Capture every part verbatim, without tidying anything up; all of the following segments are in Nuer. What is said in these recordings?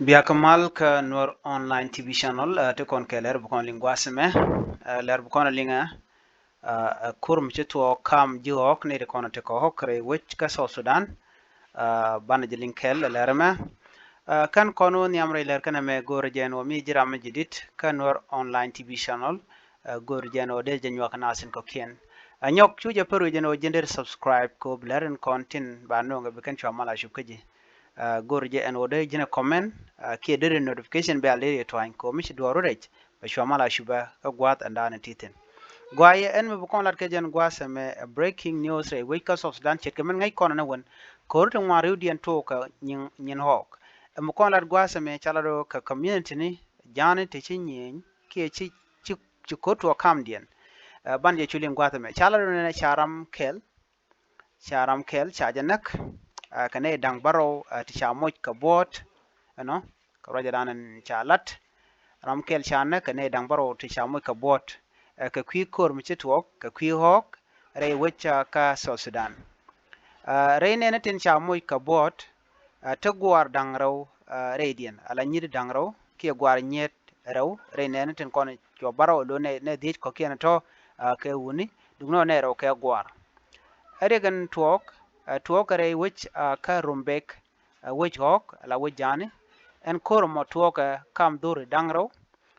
Bia kɛ mal kä Nuer Online T V channel, ɛ, ti kɔn kɛ lɛr bi kɔn liŋ gua̱a̱th ɛmɛ, ɛ, lɛr bi kɔn liŋ ɛ, ɛ, ɛ, kur mi ci tuɔɔk kam ji̱ ɣɔ̱k ni ti kɔn ti kɔ ɣɔ̱k rɛy wec kä South Sudan, ɛ, banɛ ji̱ liŋ kɛl ɛ lɛr ɛmɛ. Ɛ, kɛn kɔn wä nhiam rɛy lɛr kɛn ɛmɛ go̱o̱rɛ jɛ ɛn wä mi ji̱ ram mi ji̱ dit kä Nuer Online T V channel, ɛ, go̱o̱rɛ jɛ ɛn wä dee jɛ nyuak kɛ nath tin kɔ̱kiɛn. Ɛ, nyɔk cu jɛ pär wi̱c ɛn wä ji̱n dee subscribe kɛ wä bi lɛr in kɔn tin ba nööŋɛ bi kɛn cua mal a cup kä ji̱. Ɛ, go̱o̱rɛ jɛ ɛn wä dee ji̱n ɛ comment, ɛ, kiɛ dee notification bell dee yɛ tuany kɛ wä mi ci duɔɔr rɛc bɛ cua mal a cup ɛ kä gua̱a̱th ɛn da̱a̱n ɛ ti thi̱n. Gua̱a̱th yɛ ɛn mi bi kɔn lat kɛ jɛn gua̱a̱th ɛmɛ, ɛ, breaking news rɛy wec kä South Sudan ce̱tkɛ min ŋäc kɔn ɛn ɛ wän ko̱r ti ŋuan riwdiɛn tuɔɔk kɛ nyin, nyin ɣɔɔk. Ɛ mi kɔn lat gua̱a̱th ɛmɛ ca lat rɔ kɛ community ni ja̱a̱ni ti ci nyieny kiɛ ci, ci, ci ko̱r tuɔɔk kamdiɛn. Ɛ, ban jɛ cu liŋ gua̱a̱th ɛmɛ ca lat rɔ nɛnɛ ca ram kɛl, ca ram kɛl ca jɛ näk, ɛ, kɛ nɛy da̱ŋ bärɔw, ɛ, ti ca moc kɛ buɔ̱ɔ̱t, ɛnɔ, kɛ ruacɛ dan ɛn ca lat. Ram kɛl ca näk kɛ nɛy da̱ŋ bärɔw ti ca moc kɛ buɔ̱ɔ̱t, ɛ, kɛ kui̱ ko̱r mi ci tuɔɔk kɛ kui̱ ɣɔ̱ɔ̱k rɛy wec, ɛ, kä South Sudan. Ɛ, rɛy nɛɛni tin ca moc kɛ buɔ̱ɔ̱t, ɛ, te gua̱a̱r da̱ŋ rɛw, ɛ, rɛydiɛn, ala nyi̱t da̱ŋ rɛw kiɛ gua̱a̱r nyiet rɛw rɛy nɛɛni tin kɔn cuɔ bärɔw lo̱ nɛ, nɛ dhiec kɔ̱kiɛn tɔ̱, ɛ, kɛ wuni, duŋni ɣöö nɛ rɛw kɛ gua̱a̱r. Ɛ riɛk ɛn tuɔɔk, ɛ, tuɔɔk kɛ rɛy wec, ɛ, kä Rumbek, ɛ, wec ɣɔ̱ɔ̱k, ala wec ja̱a̱ni. Ɛn ko̱r ɛmɔ tuɔɔkɛ kam dhuri da̱ŋ rɛw,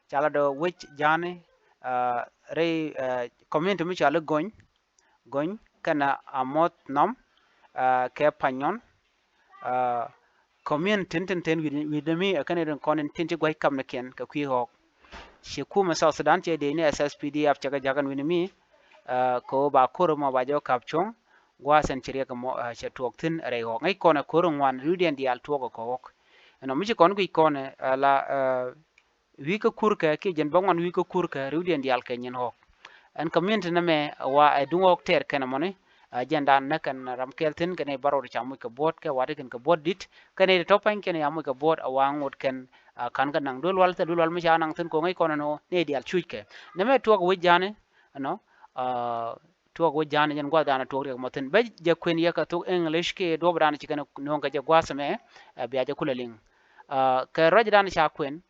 ca lat dɔ̱ wec ja̱a̱ni, ɛ, rɛy, ɛ, community mi cɔal i̱ Gony, Gony kɛnɛ Amoth Nhom, ɛ, kɛ Panyɔn, ɛ, community tin tin tin wi̱i̱, wi̱i̱ demi, ɛ, kɛnɛ rin kɔn in tin ti gua̱c kamnikiɛn kɛ kui̱ ɣɔ̱ɔ̱k. Ci kumɛ South Sudan cɛ dee ni S S P D F cɛ kɛ ja̱k ɛn wi̱ni mi, ɛ, kɛ ɣöö ba ko̱r ɛmɔ ba jɛ wä ka̱p cuɔ̱ŋ, gua̱a̱th ɛn ci riɛk ɛmɔ, ɛ, cɛ tuɔɔk thi̱n rɛy ɣɔ̱ɔ̱k. Ŋäc kɔn ɛ ko̱r in ŋuan riwdiɛn diaal tuɔɔk ɛ kɛ ɣɔ̱ɔ̱k. Ɛnɔ mi ci kɔn guic kɔn ɛ, ɛ, la, ɛ, wi̱i̱ kä kurkɛ kiɛ jiɛn bäŋuan wi̱i̱ kä kurkɛ riwdiɛn diaal kɛ nyin ɣɔ̱ɔ̱k. Ɛn community nɛmɛ wa ɛ duŋ ɣɔ̱ɔ̱k tɛɛr kɛn ɛmɔni, ɛ, jiɛn dan näk kɛn ram kɛl thi̱n kɛn ɛ bärɔw ti ca moc kɛ buɔ̱ɔ̱t kɛ wa̱ti̱ kɛn kɛ buɔ̱ɔ̱t di̱t kɛn ɛ ti tɔ̱ pa̱ny kɛn ɛ ya moc kɛ buɔ̱ɔ̱t ɛ wa ŋot kɛn, ɛ, ka̱n kɛ naŋ duel wal thil duel wal mi ca naŋ thi̱n ko̱ ŋäc kɔn ɛn ɣöö nɛy diaal cuc kɛ. Nɛmɛ tuɔɔk wec ja̱a̱ni, ɛnɔ, ɛ, tuɔɔk wec ja̱a̱ni jɛn gua̱th dan ɛ tuɔɔk riɛk mɔ thi̱n. Bä jɛ kuën yɛ kɛ thok English kiɛ duɔ̱ɔ̱p dan ci kɛn ɛ nööŋ kɛ jɛ gua̱a̱th ɛmɛ, ɛ, bia jɛ kulɛ liŋ. Ɛ, kɛ ruac dan ca kuën,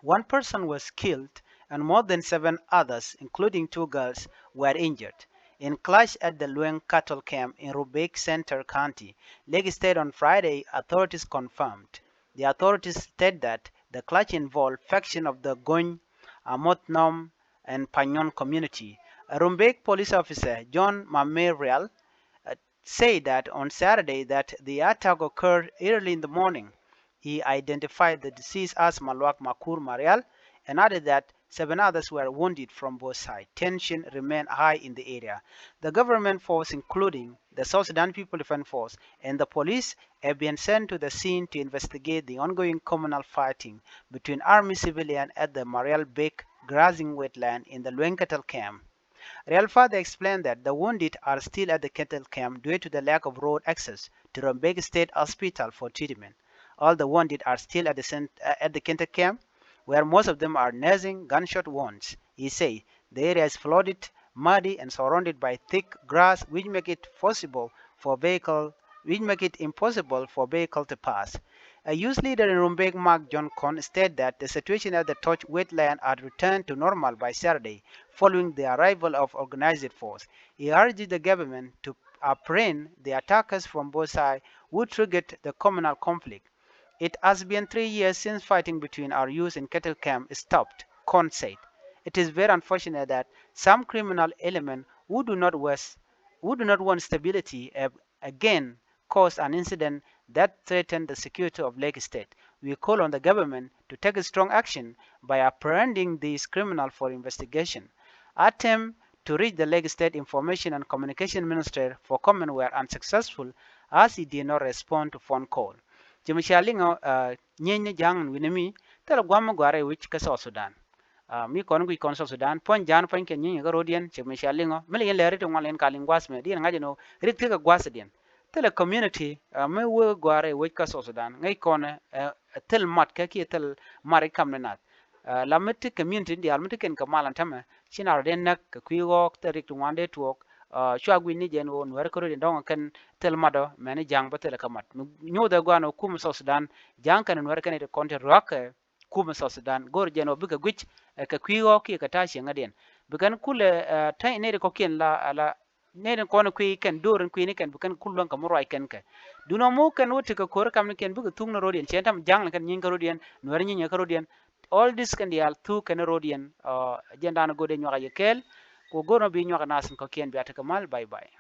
one person was killed and more than seven others, including two girls, were injured in clash at the Lueng cattle camp in Rumbek Center County, Lake State on Friday, authorities confirmed. The authorities state that the clash involved faction of the Gony, Amoth Nhom, and Panyɔn community. A Rumbek police officer, John Mamerial, uh, said that on Saturday that the attack occurred early in the morning. He identified the deceased as Maluak Makur Marial and added that seven others were wounded from both sides. Tension remained high in the area. The government force, including the South Sudan People Defense Force and the police, have been sent to the scene to investigate the ongoing communal fighting between army civilian at the Marial Bek grazing wetland in the Lueng cattle camp. Rial further explained that the wounded are still at the cattle camp due to the lack of road access to Rumbek State Hospital for treatment. All the wounded are still at the cent-, uh, at the cattle camp, where most of them are nursing gunshot wounds. He said the area is flooded, muddy, and surrounded by thick grass, which make it possible for vehicle, which make it impossible for vehicle to pass. A youth leader in Rumbek, Mark John Kon, stated that the situation at the Toch wetland had returned to normal by Saturday, following the arrival of organized force. He urged the government to apprehend the attackers from both sides who triggered the communal conflict. It has been three years since fighting between our youth in cattle camp stopped, Kon said. It is very unfortunate that some criminal element who do not was-, who do not want stability have again caused an incident that threatened the security of Lake State. We call on the government to take a strong action by apprehending these criminals for investigation. Attempt to reach the Lake State Information and Communication Minister for comment were unsuccessful as he did not respond to phone call. Ci mi cia liŋ ɔ, uh, nyieny ni ja̱a̱ŋ wi̱ni mi thilɛ gua̱a̱m mi gɔaa rɛy wec kä South Sudan. Ah, mi kɔn guic kɔn South Sudan puɔ̱ny ja̱a̱n puɔ̱ny kɛ nyieny kɛ ro̱diɛn, ci mi cia liŋ ɔ mi lɛ yɛn lɛ rit in ŋuan lɛ yɛn ka liŋ gua̱a̱th mɛ diɛn ŋa̱c ɛn ɣöö rit kikɛ gua̱a̱thdiɛn. Thilɛ community, ah, mi wee gɔaa rɛy wec kä South Sudan ŋäc kɔn, eh, thil mat kɛ kiɛ thil mat i̱ kam ni nath. Ah, la mi ti community diaal mi ti kɛn kɛ mal ɛn tämɛ ci na rɔ dee näk kɛ kui̱ ɣɔɔk thil rik ti ŋuan dee tuɔɔk, Cua guic ni jɛn ɣöö Nuɛr kä rɔ̱diɛn dɔ̱ŋ kɛn thil matdɔ mɛni Ja̱a̱ŋ bä thilɛ kä mat. Mi nyuuthɛ gua̱n ɣöö kumɛ South Sudan, Ja̱a̱ŋ kɛnɛ Nuɛr kɛn i̱ ti kɔn ti rua̱k kɛ kumɛ South Sudan. Go̱o̱r jɛn ɣöö bikɛ guic kɛ kui̱ ɣɔ̱k kiɛ kɛ ta̱a̱ cieŋädiɛn. Bi kɛn kulɛ ta̱ny nɛy ti kɔ̱kiɛn la, la nɛy ti kɔn kui̱ kɛn, do̱r in kui̱ ni kɛn, bi kɛn kul luäŋ kɛ mi ruac kɛn kɛ. Duundɛ mɔ kɛn wä tekɛ ko̱r kamnikiɛn bikɛ thuk ni rɔ̱diɛn, cɛ tam Ja̱a̱ŋ ni kɛn nyieeny kä rɔ̱diɛn, Nuɛr nyieeny kä rɔ̱diɛn. All this kɛn diaal thuk kɛn rɔ̱diɛn. Jɛn da̱a̱n go̱o̱r dee nyuak a yɛ kɛɛl. Ku go̱o̱r mɔ bi nyuak a nath in kɔ̱kiɛn bia tekɛ mal. Bye bye.